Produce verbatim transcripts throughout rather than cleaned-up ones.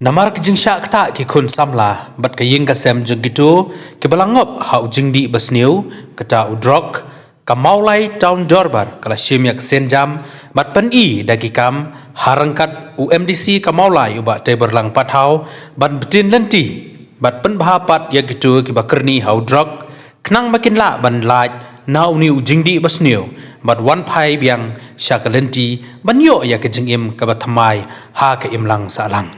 Namar ka jingshah ktah ki khun samla bad ka ïing ka sem jong kito kiba la ngop ha u jingdih basniew, kata u drok, ka Mawlai Town Dorbar ka la shim ïa ka sienjam bad pyni da ki kam ha ryngkat u M D C ka Mawlai u Bah Teiborlang Pathaw ban btin lynti bad pynbha pat ïa kito kiba kyrni ha u drok, khnang ba kin lah ban lait na une u jingdih basniew bad wan phai biang sha ka lynti ban ïoh ïa ka jingim kaba thymmai ha ka imlang sahlang.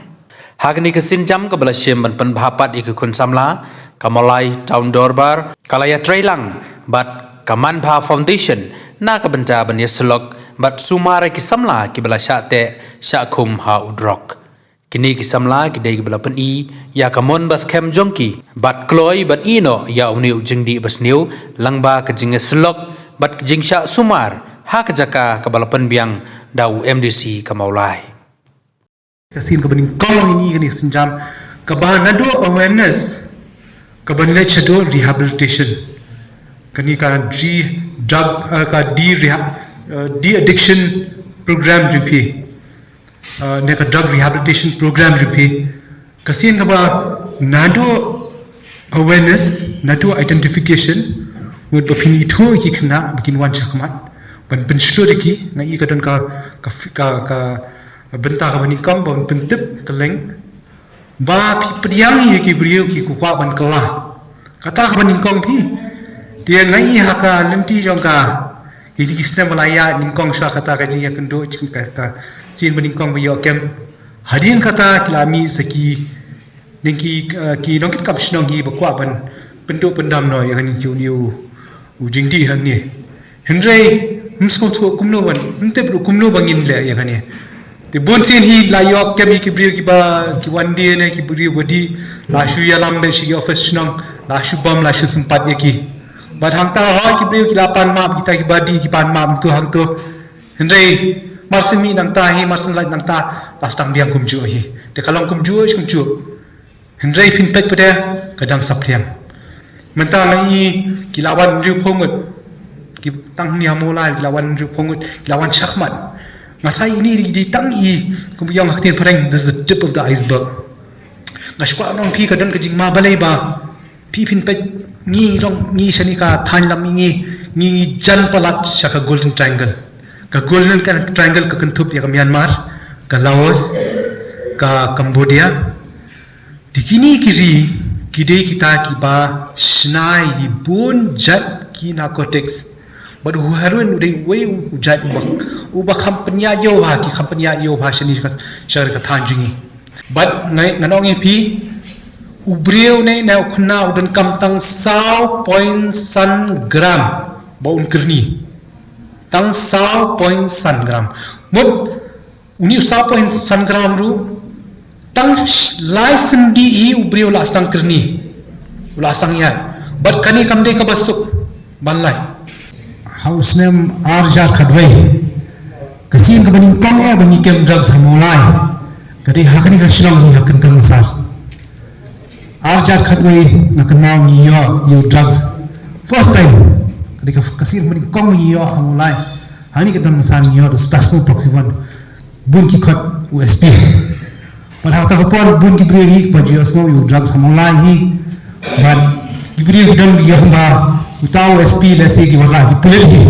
Ha kane ka sienjam kaba la shim ban pynbha pat ïa ki khun samla, ka Mawlai Town Dorbar ka la ïatreilang bad ka Manbha Foundation na ka bynta ban ïasyllok bad sumar ïa ki samla kiba la shah teh shah khum ha u drok. Kine ki samla ki dei kiba la pyni ïa ka mon ba skhem jong ki bad kloi ban ïehnoh ïa une u jingdih basniew lyngba ka jingïasyllok bad ka jingshah sumar ha ka jaka kaba la pynbiang da u M D C ka Mawlai. Ka sien kaba nyngkong ïa kane ka sienjam kaba naduh awareness kaban leit shaduh rehabilitation. Kane ka de drug, eh, ka de reha-, eh, de addiction program jong phi. Eh, ne ka drug rehabilitation program jong phi. Ka sien kaba naduh awareness, naduh identification, mut ba phin ithuh ïa ki khynnah ba kin wan shakhmat ban pynshlur ïa ki, nga i ka don ka, ka, ka, ka bynta kaba nyngkong ban pyntip kylleng ba phi pdiang ïa ki briew ki kwah ban kylla. Kata kaba nyngkong phi. Te nga i ha ka lynti jong ka, ïa ki snem ba la ïaid nyngkong sha kata ka jingïakynduh jong ka, ka sien ba nyngkong ba ïoh kem. Hadien kata ki la mih sa ki, dang ki, eh, ki nongkitkam shnong hi ba kwah ban pynduh pyndam noh ïa kane, ïa une u jingdih hangne. Hynrei ym sngewthuh kumno ban, ym tip ruh kumno ba ngin leh ïa kane. Te bun sien hi la ïoh kem ïa ki briew kiba, ki wan die ne ki briew ba dih, la shu ïalam beit sha ki office shnong, la shu bam, la shu sympat ïa ki. Bad hangta hoi ki briew ki la pan map, kita kiba dih ki pan map hangto hangto. Hynrei mar syn mih nangta hi, mar syn lait nangta, la sdang biang kumjuh hi. Te ka long kumjuh kumjuh. Hynrei phin peit pat de ka dang saphriang. Mynta nga i ki la wan hynriewphew ngut. Ki tang hangne ha Mawlai ki la wan hynriewphew ngut, ki la wan shakhmat. Nga sa i ini dei, dei tang i, kum ïong ha ka ktien phareng, this is the tip of the iceberg. Nga shu kwah ong phi ka don ka jingma balei ba phi phin peit ngi, ngi long ngi shane ka thaiñ lam ngi, ngi, ngi jan palat sha ka Golden Triangle. Ka Golden Triangle ka kynthup ïa ka Myanmar, ka Laos, ka Cambodia. Te kine ki ri ki dei kita kiba shna ïa ki bun jait ki narcotics. Bad u heroin u dei uwei u jait uba, uba kham pynïaid ïew bha, ki kham pynïaid ïew bha shane sha ka, sha ka thaiñ jong ngi. Bad ngan, ngan ong ïa phi, u briew ne, ne u khynnah u donkam tang saw point san gram ba un kyrni. Tang saw point san gram. Mut une u saw point san gram ruh, tang sh-, lai snem dih hi u briew u la sdang kyrni. U la sdang ïaid. Bad kane kam dei kaba suk ban lait. Ha u snem ar hajar khatwei, ka sien kaba nyngkong eh ba ngi kem drugs ha Mawlai ka dei ha kane ka shnong hi ha Kynton Massar. Ar hajar khatwei nga kynmaw ngi ïoh ïa u drugs first time. Ka dei ka, ka sien kaba nyngkong ba ngi ïoh ha Mawlai. Ha kane ka Kynton Massar ngi ïoh da u Spasmo Proxy One. Bun ki khot u S P. Bad ha kata ka por bun ki briew hi kiba ju ïohsngew ïa u drugs ha Mawlai hi. Bad ki briew ki don ki ong ba uta u S P lehse ki wanrah ki pulit hi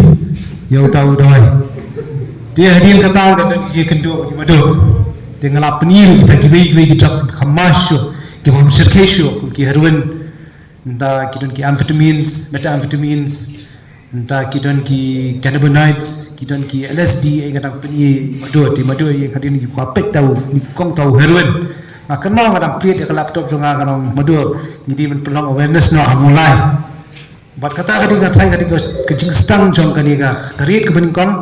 ïa uta u dawai. Te hadien kata ka don ki jingkynduh ki madu. Te nga la pyni ruh kita kiwei kiwei ki drugs kiba kham mash shuh, kiba kham shyrkhei shuh, kum ki heroin, nta ki don ki amphetamines, methamphetamines, nta ki don ki cannabinoids, ki don ki L S D, eh, nga dang pyni madu, te madu ïa ka dei ki kwah peit ta u, nyngkong ta u heroin. Nga kynmaw nga dang plie ïa ka laptop jong nga, nga dang madu, ngi dei ban pynlong awareness noh ha Mawlai. Bad kata ka dei, nga tharai ka dei ka, ka jingsdang jong kane ka, ka rit kaba nyngkong,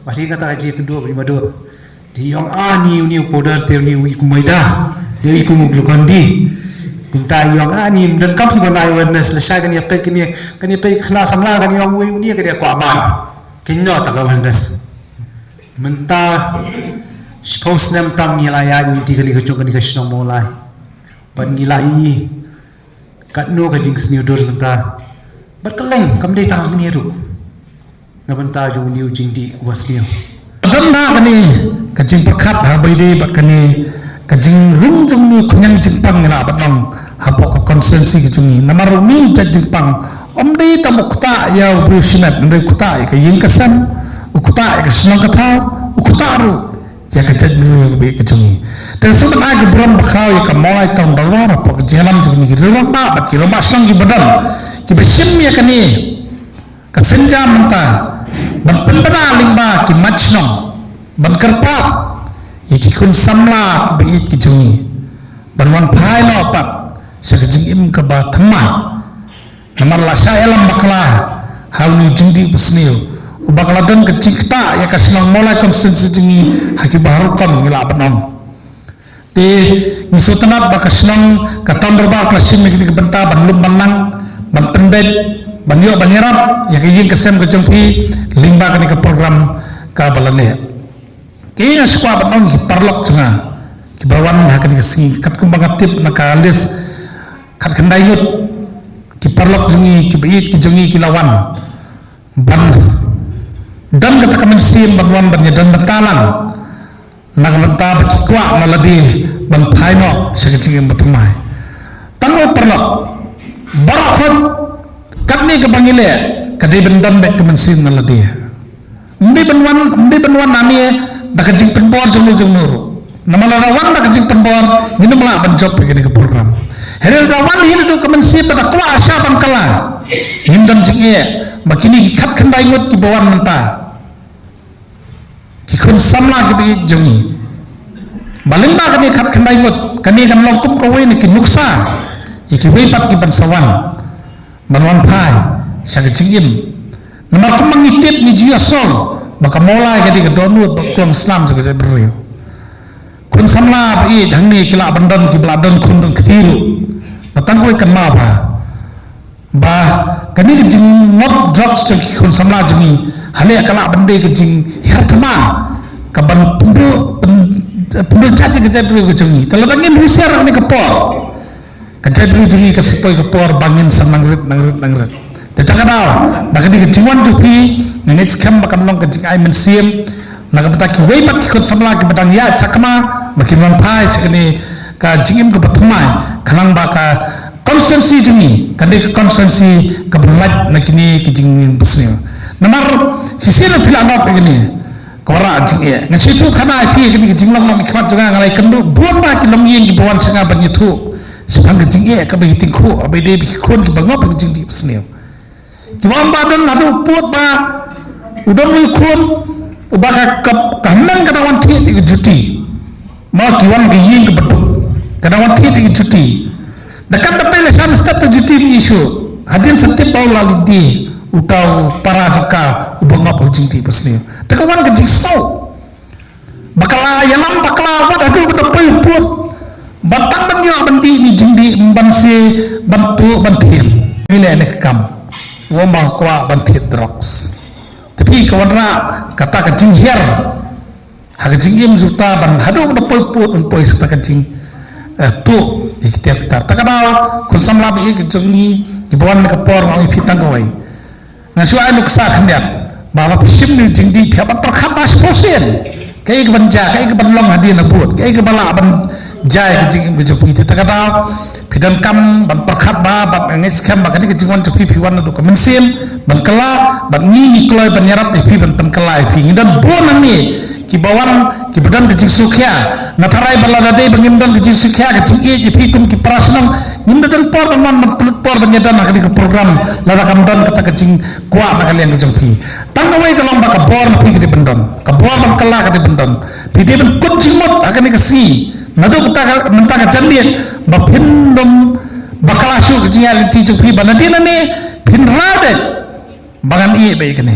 bad dei kata ka jingkynduh ba madu. Te ïong ani une u powder te une u i kum maida. Te u i kum u Glucon-D. Kumta ïong ani ym donkam phi ban ai awareness lashai kan ïa peit, kan ïa, kan ïa peit khynnah samla kan ïong uei une ka dei kwah man. Kynnoh ta ka awareness. Mynta shiphew snem tam ngi la ïaid lynti kane ka jong kane ka shnong Mawlai. Bad ngi la ïohi katno ka jingsniew dur mynta. Bad kylleng kam dei tang hangne ruh. Na bynta jong une u jingdih uba sniew. Don na kane ka jingpyrkhat ha ba ïadei bad kane Ka jingring jong une u khñiang jingpang ngi lah ban ong hapoh ka constituency ka jong ngi. Namar une u jait jingpang um dei tang u ktah ïa u briew shimet, hynrei u ktah ïa ka ïing ka sem, u ktah ïa ka shnong ka thaw, u ktah ruh ïa ka jaitbynriew ka jong ngi. Te shu ban ai ka burom bakhraw ïa ka Mawlai Town Dorbar hapoh ka jingïalam jong ngi ki rangbah bad ki rangbah shnong kiba don, kiba shim ïa kane ka sienjam mynta ban pynbna lyngba ki mat shnong ban kyrpad ïa ki khun samla kiba ïeit ki jong ngi ban wan phai noh pat sha ka jingim kaba thymmai. Namar la shah ïalam bakla ha une u jingdih basniew uba ka la don ka jingktah ïa ka shnong Mawlai constituency jong ngi ha kiba ha rukom ngi lah ban ong. Te ngi sngewtynnat ba ka shnong ka Town Dorbar ka la shim ïa kane ka bynta ban lum ban lang, ban pynbeit, ban ïoh ban ïarap ïa ka ïing ka sem ka jong phi lyngba kane ka program kaba la leh. Ki nga shu kwah ban ong ki paralok jong nga kiba wan ha kane ka sngi, katkum ba nga tip na ka list khatkhyndai ngut ki paralok jong ngi kiba ïeit ki jong ngi ki la wan ban don kata ka mynsiem ban wan ban ïadon bynta lang na ka bynta ba ki kwah na lade ban phai noh sha ka jingim bathymmai. Tang ba paralok baroh khoit, katne kaba ngi leh ka dei ban don beit ka mynsiem na lade. Ym dei ban wan, ym dei ban wan hangne da ka jingpynbor jong no jong no ruh. Namar lada wan da ka jingpynbor ngin ym lah ban jop ïa kane ka program. Hynrei lada wan hi naduh ka mynsiem ba da kwah sha ban kylla, ngim don jingeh ba kine ki khatkhyndai ngut kiba wan mynta, ki khun samla kiba ïeit jong ngi, ba lyngba kane khatkhyndai ngut kane kan long kum kawei na ki nuksa ïa kiwei pat kiban sa wan ban wan phai sha ka jingim. Namar kumba ngi tip ngi ju ïohsngew ba ka Mawlai ka dei ka dohnud ba kong slam jong ka jaitbynriew. Khun samla ba ïeit hangne ki lah ban don kiba la don khun don kti ruh. Ba tang kawei kynmaw ba ba kane ka jingngop drugs jong ki khun samla jong ngi, haleh ka lah ban dei ka jinghiar thma kaban pynduh, pyn-, pynduh jait ïa ka jaitbynriew ka jong ngi. Te lada ngim husiar ha kane ka por, ka jaitbynriew jong ngi ka sa poi ka por ba ngin sa nang rit, nang rit, nang rit. Te ta ka daw ba kane ka jingwan jong phi nga ngeit skhem ba kan long ka jingai mynsiem na ka bynta kiwei pat ki khun samla kiba dang ïaid sakma ba kin wan phai sha kane ka jingim kaba thymmai, khnang ba ka constituency jong ngi kan dei ka constituency kaba lait na kine ki jingim basniew. Namar shisien phi la ngop ïa kane ka wanrah jingeh. Nga shu ïathuh khana ïa phi ïa kane ka jinglong na ka khmat jong nga, nga la ïakynduh bun ba ki longïing kiba wan sha nga ban ïathuh shaphang ka jingeh kaba ki tyngkhuh, ba dei ba ki khun kiba ngop ïa ka jingdih basniew. Ki wan ba don haduh pud ba u don u khun uba ka, ka, ka hynmen ka dang wan thied ïa ka juti. Ma ki wan ka ïing kaba duk ka dang wan thied ïa ka juti. Da kat da pei la shan step ka juti ba issue hadien sa tip ba u la leit die uta u para jong ka uba ngop ha u jingdih basniew. Te ka wan ka jingsngew ba ka la ïalam bakla wat haduh ba da poi u pud ba tang ban ïoh ban dih ne jingdih ban se ban tuh ban thied. Ngi leh ne ka kam u ong ba kwah ban thied drugs. Te phi ka wanrah kata ka jinghiar ha ka jingim jong uta ban haduh ba da poi u pud ban poi sa ta ka jing, eh, tuh ïa ki tiar ki tar. Ta ka daw khun samla ba ïeit ka jong ngi kiba wan na ka por nga ong ïa phi tang kawei. Nga shu ai nuksa khyndiat ba haba phi shim ne u jingdih phi hap ban pyrkhat ba shisien kaei kaban jia, kaei kaban long hadien habud, kaei kaba lah ban jia ïa ka jingim ka jong phi. Te ta ka daw phi donkam ban pyrkhat ba, bad nga ngeit skhem ba kane ka jingwan jong phi phi wan naduh ka mynsiem ban kylla, bad ngi ngi kloi ban ïarap ïa phi ban pynkylla ïa phi. Ngi don bun hangne kiba wan kiba don ka jingsngewkhia. Nga tharai ba lada dei ba ngim don ka jingsngewkhia ka jingïeit ïa phi kum ki para shnong ngim da don por ban wan ban pynlut por ban ïadon ha kane ka program lada kam don kata ka jingkwah na ka liang ka jong phi. Tang kawei ka long ba ka bor na phi ka dei ban don, ka bor ban kylla ka dei ban don. Phi dei ban kut jingmut ha kane ka sngi naduh kata ka, mynta ka janmiet ba phin ym bakla shuh ka jingïaid lynti jong phi ba nadien nane phin rai beit ba ngan ïeh beit ïa kane.